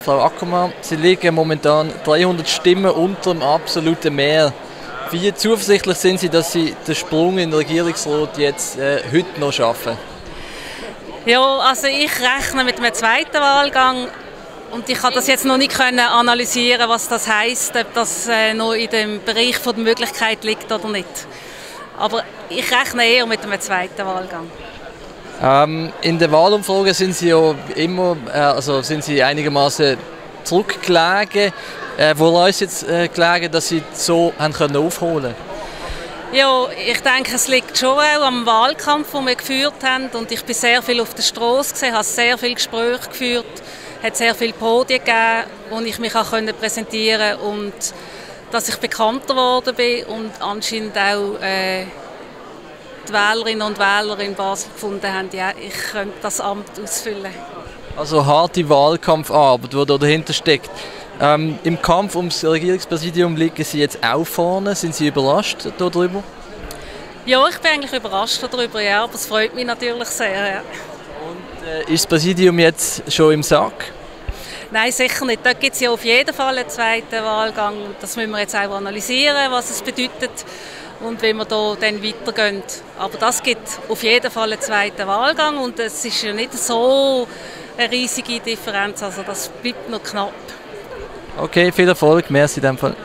Frau Ackermann, Sie liegen momentan 300 Stimmen unter dem absoluten Mehr. Wie zuversichtlich sind Sie, dass Sie den Sprung in den Regierungsrat jetzt heute noch schaffen? Ja, also ich rechne mit einem zweiten Wahlgang und ich kann das jetzt noch nicht analysieren, was das heisst, ob das noch in dem Bereich der Möglichkeit liegt oder nicht. Aber ich rechne eher mit einem zweiten Wahlgang. In den Wahlumfragen sind Sie ja immer, sind Sie einigermaßen zurückgelegen. Woran ist jetzt gelegen, dass Sie so haben können aufholen? Ja, ich denke, es liegt schon auch am Wahlkampf, den wir geführt haben. Und ich bin sehr viel auf der Straße, habe sehr viele Gespräche geführt, hat sehr viele Podien gegeben, wo ich mich auch präsentieren konnte und dass ich bekannter geworden bin und anscheinend auch die Wählerinnen und Wähler in Basel gefunden haben, ja, ich könnte das Amt ausfüllen. Also harte Wahlkampfarbeit, die dahinter steckt. Im Kampf ums Regierungspräsidium liegen Sie jetzt auch vorne. Sind Sie überrascht darüber? Ja, ich bin eigentlich überrascht darüber, ja, aber es freut mich natürlich sehr. Ja. Und ist das Präsidium jetzt schon im Sack? Nein, sicher nicht. Da gibt es ja auf jeden Fall einen zweiten Wahlgang. Das müssen wir jetzt auch analysieren, was es bedeutet und wie wir da dann weitergehen. Aber das gibt auf jeden Fall einen zweiten Wahlgang und es ist ja nicht so eine riesige Differenz, also das bleibt noch knapp. Okay, viel Erfolg, merci in dem Fall.